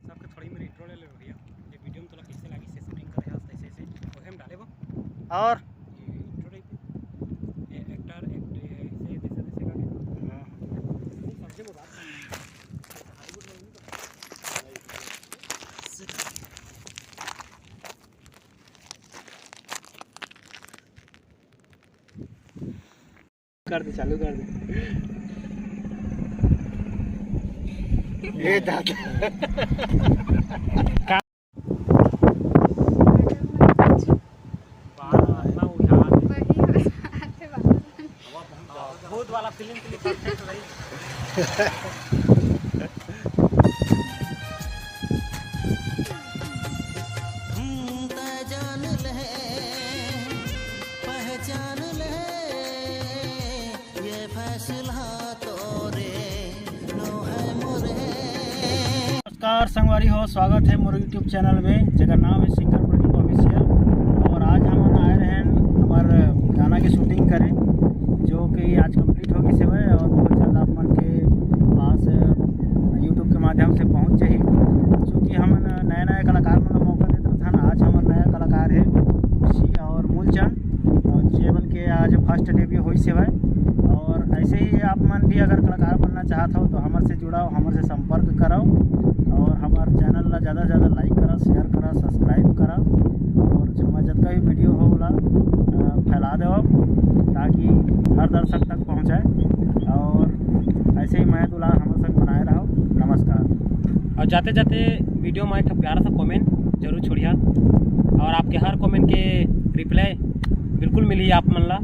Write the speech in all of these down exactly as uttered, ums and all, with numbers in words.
सबके थोड़ी मेरी इंट्रो ले ले भैया, ये वीडियो में तोला कैसे लगी से शूटिंग करे हस तैसे ऐसे ओहे में डाले वो। और ये इंट्रो टाइप ये एक्टर एक्ट ऐसे जैसे तैसे करके नहीं समझे वो बात। कर दे, चालू कर दे। ए दादा। बाल इतना उठा दे। वही बात है, बाल। भूत वाला फिल्म के लिए परफेक्ट रही। नमस्कार संगवारी हो, स्वागत है मोर YouTube चैनल में, जेकर नाम है सिंगर प्रदीप ऑफिशियल। और आज हमन आए रहेन हमर गाना के शूटिंग करे, जो कि आज कंप्लीट हो गई से और बहुत जल्द आप मन के पास YouTube के माध्यम से पहुंच जाही। चूँकि हमन नया नया कलाकार मन ला मौका देत रहथन, आज हमर नया कलाकार है खुशी और मूलचंद, और जेमन के आज फर्स्ट डेब्यू होइस हवय। और ऐसे ही आप मन भी अगर कलाकार बनना चाहत हो तो हमर से जुड़ाव, हमर से संपर्क करव और हमर चैनल ला ज़्यादा से ज़्यादा लाइक करा, शेयर करा, सब्सक्राइब करा और जम्मा जतका भी वीडियो हो ओला, अ, फैला देव, ताकि हर दर्शक तक पहुँचे। और ऐसे ही मया दुलार हमर संग बनाए रहो। नमस्कार। और जाते जाते वीडियो में एक ठो प्यारा सा कमेंट जरूर छोड़िया, और आपके हर कमेंट के रिप्लाई बिल्कुल मिली आप मन ला।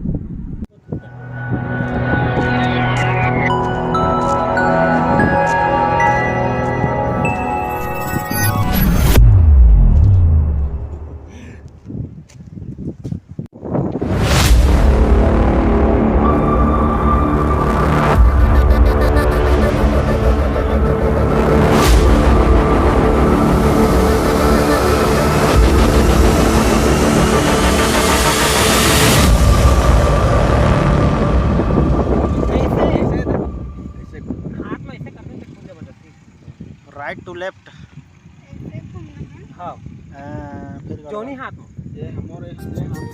Right to left. ऐसे घूमना है। हाँ। अ, फिर जोनी हाथ में। ये हमारे, ये हम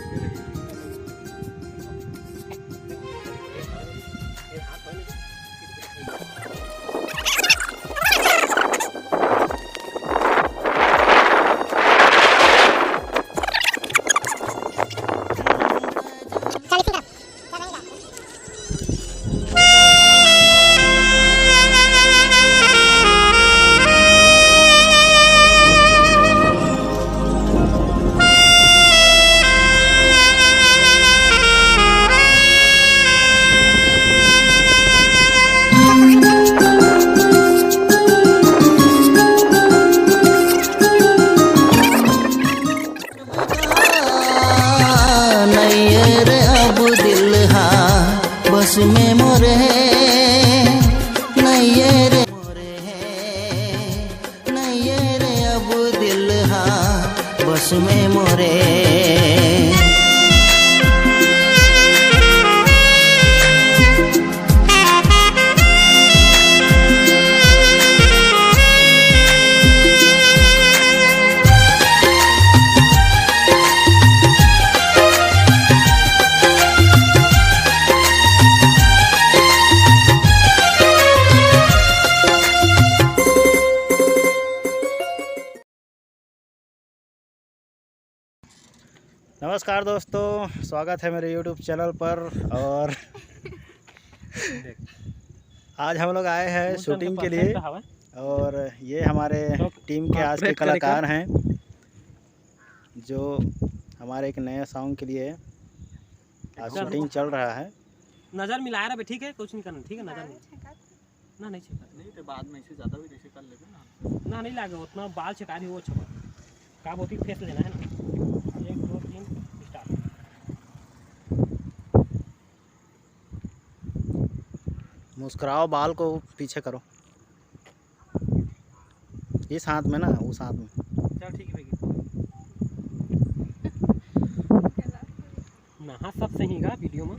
नैये रे अब दिल हा बस में मोरे, नैये रे मोरे, नैये रे अब दिल हा बस में मोरे। नमस्कार दोस्तों, स्वागत है मेरे YouTube चैनल पर। और आज हम लोग आए हैं शूटिंग के लिए, और ये हमारे टीम के आज के कलाकार हैं, जो हमारे एक नए सॉन्ग के लिए आज शूटिंग चल रहा है। नजर मिलाए रहे, ठीक है, कुछ नहीं करना, ठीक है, नजर मिला। ना, नहीं छेका। नहीं, तो बाद में इसे ज़्यादा भी जैसे कर लेबे ना। ना, नहीं लागे, उतना बाल छेका रही, वो अच्छा बात। का बोलती, फेस लेना है ना। एक, दो, तीन, स्टार्ट। मुस्कुराओ, बाल को पीछे करो। इस हाथ में ना, उस हाथ में। चल, ठीक है भैया। नहा सब सही गा वीडियो में।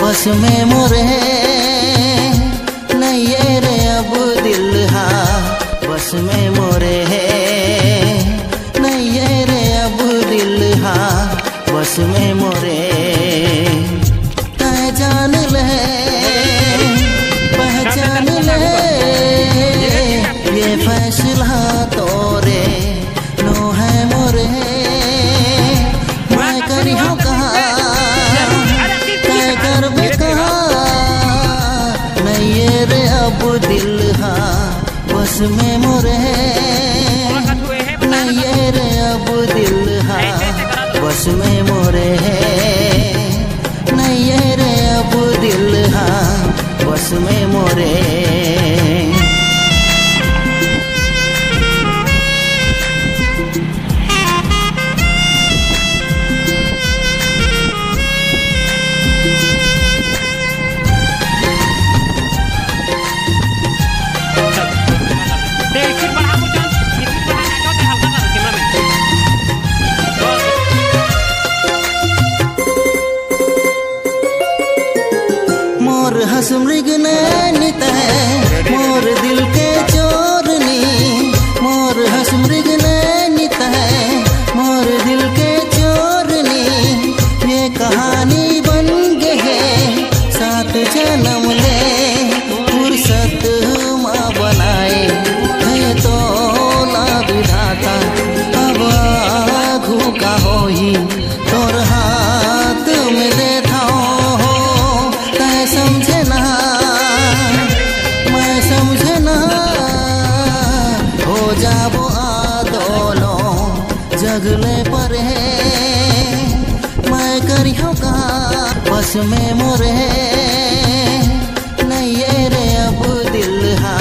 बस में मोरे नइये रे अब दिल हा, बस में मोरे नइये रे अब दिल हा, बस में मोरे। तैं जान ले, पहचान ले, ये फैसला तोरे नो हे मोरे। मैं करिहौं कहाँ, तैं करबे कहाँ, नइये रे अब दिल हा, बस में मोरे। नइये रे अब दिल हा, बस में मोरे। नइये रे अब दिल हा, बस में मोरे। मोर हँस मृग नैनी तैं, मोर दिल के चोरनी। मोर हँस मृग नैनी तैं, मोर दिल के चोरनी। ये कहानी बन गे हे सात जनम ले, फुरसत मा बनाए हे तोला विधाता। अब आघू का होही, तोर हाथ में देथौं हो, तैं समझे ना, मैं समझे ना, हो जाबो आ दोनों जग ले परे। मैं करिहौं का बस में मोरे, नइये रे अब दिल हा,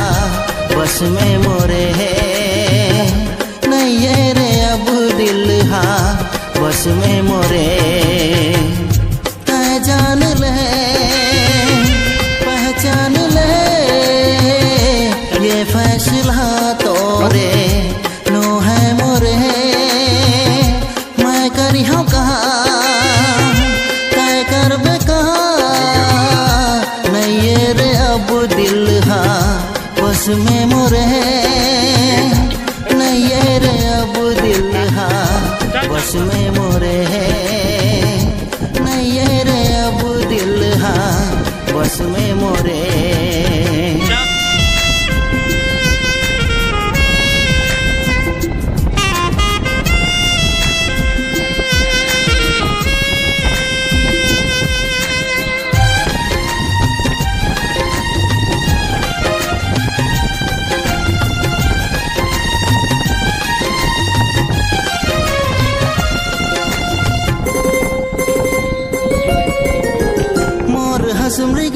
बस में मोरे। नइये रे अब दिल हा, बस में मोरे। तैं जान ले, पहचान ले, ये फैसला तोरे नो हे मोरे। मैं करिहौं कहाँ, तैं करबे कहाँ, नइये रे अब दिल हा, बस में मोरे। नइये रे अब दिल हा, बस में मोरे। नइये रे अब दिल हा, बस में मोरे। मोर हँस मृग